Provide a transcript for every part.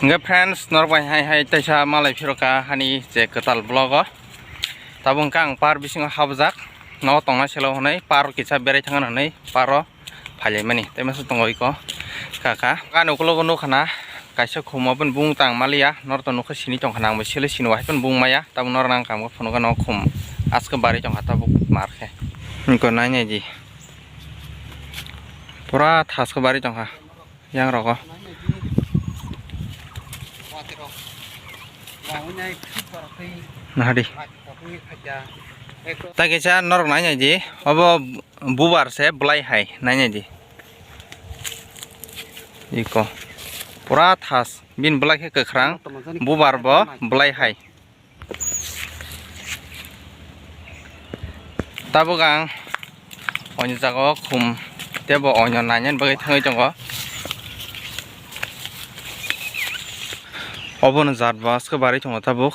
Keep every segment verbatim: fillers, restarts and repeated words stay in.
Hwnkhe friends, norok bai hai hai teisa malai phirokha hani je kwtal vlog o. Tabuk hwnkhe ang par bisingo habjak, nogo tongna selo hwnwi par kisa berai thangna hwnwi paro phailaimani. Tei masa tongo iko kaka. Ani ukulogo nukha na kaisa khum, obo ni bumung tang maliya, norok to nukha sini tongkha na, ang bo sele sini o, hai phano bumung maya, tabuk norok nang kha, ang bo phunukha no khum aske bari tongkha tabuk mar khe. Iko nai nai di. Pura thasko bari tongkha. Yang rogo. Nahadi. Ta kisa norok nai nai di. Obo bubar se belai hai nai nai di. Iko. Pura thas. Bin belai khe kwkhwrang. Bubar bo belai hai. Tabuk ang oini jaga o khum tebo oino nainani bagwi thangwi tongo. Obono jat bo aske barwi tongo tabuk.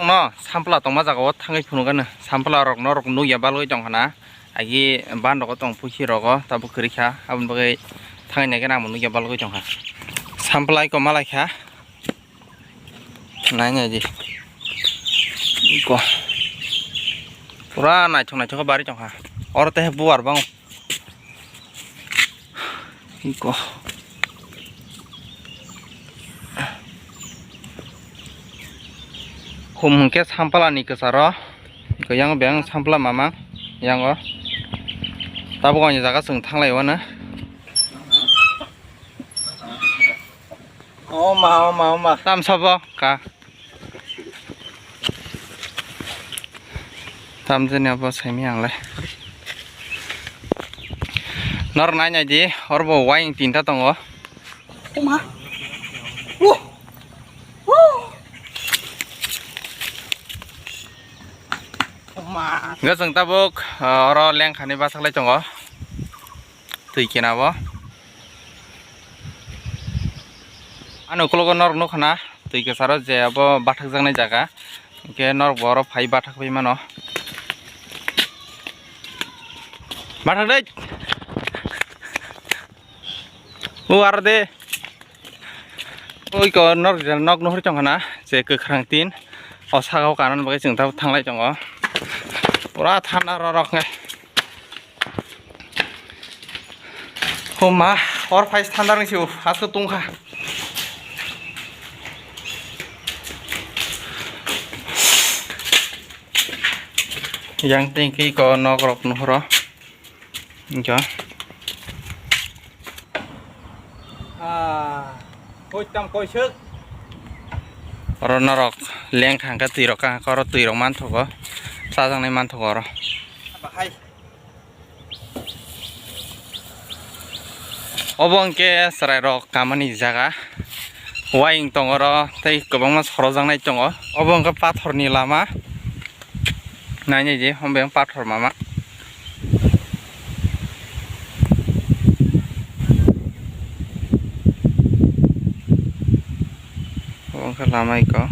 No sampla tongma jaga o thangwi phunukgano, sampla rok norok nukya balwi tongkha na. Agi ban rogo tong pusi rogo tabuk kwrwi kha, aboni bagwi thangwi nai khe nang bo nukya balwi tongkha. Samplai ko malai kha. Nai nai di. Iko. Pura naithok naithok bari tongkha. Oro tei bubar bang. Iko. Khum hwnkhe sampla ni kwcharo, kwchang beng sampla mamang yango. Tabuk ani jaga chwng thanglai o na. O ma, o ma, o ma. Tam sabo ka. Tamjani abo saimi ang le. Nor nai nai di, orbo wayang tinta tongo. Oma. Wo. Wo. Oma. Hwnkhe chwng tabuk, ah, oro lengkhani basaklai tongo. Twi kena bo. Ano ukologo norok nukha na, twi kwcharo je abo bathakjaknai jaga. Hwnkhe norok bo oro phai bathakpai mano. Bathak dai. O aro de. Oi ko norok je nok nuhur tongkha na, je kwkhwrang tin. O saka o kanani bagwi chwng tabuk thanglai tongo. Pura thanda rorok khe. Homa, hor phai standar ni siu, hasko tungkha. Yang tingki ko nok rok nuhro. Enjo. Ah, koi tam koi sek. Oro norok leng khangkhe twi rok kha, oro twi rok manthogo. Chajaknai manthogo oro. Bahai. Obo hwnkhe chwrairok kamani jaga. Wayang tongo oro tei kwbangma sorojaknai tongo. Obo hwnkhe pathorni lama. Nainai di, obo yang pathor mama. Obo hwnkhe lama iko.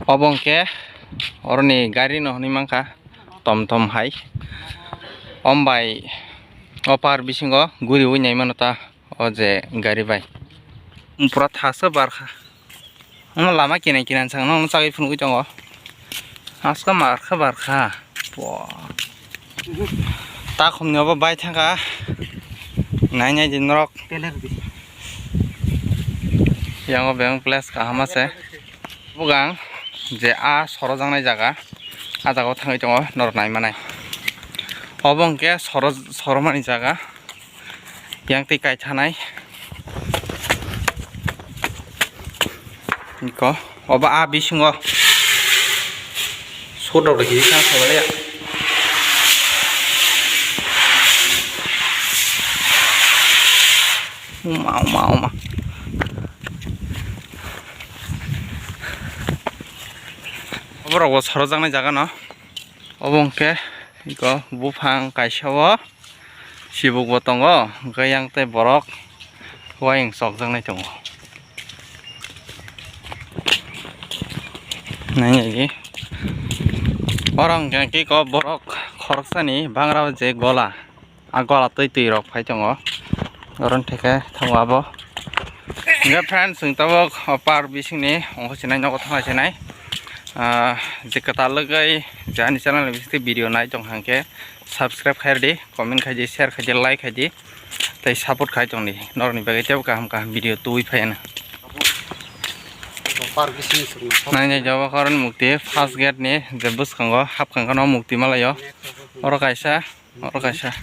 Obo hwnkhe oroni gari no hwnwi mankha. Tom tom hai. Om bai o par bisingo guriwi naimano ta o je gari bai. Pura thasa barkha. Ono lama kinai kinai chang no chagwi phunugwi tongo. Aska markha barkha. Bo. Ta khumni obo bai thangkha. Nai nai di norok. Teler di. Yango beng place kaham ase. Bugang je a sorojaknai jaga, a jaga o thangwi tongo norok nai manai. Obo hwnkhe soro-, soromani jaga, yang twi kaithanai. Iko, obo a bisingo sodok rok kiri kha saimaliya. Uma, uma, uma. Oborok bo sorojaknai jaga no. Obo hwnkhe iko buphang kaisa o sibuk bo tongo, hwnkhe yang tei borok uaying chokjaknai tongo. Nai nai di. Oro hwnkhe iko borok khoroksani bangra o je gola. A gola twi twi rok phai tongo. Oron theke thango abo. Hingke friends, chwng tabok o park bisingni ongkho sinai nogo thangna sinai. Ah, je kwtal lwgwi je ani channel ni bisingtwi video nai tong hangke subscribe khairdi, comment khaidi, share khaidi, like khaidi, tei support khai tongdi. Norokni bagwi teibo kaham kaham video tubui phaiano. Park bising sukna. Nainai jabo karon mukti first gate ni je bwskango hapkang kano mukti malayo. Oro kaisa, oro kaisa.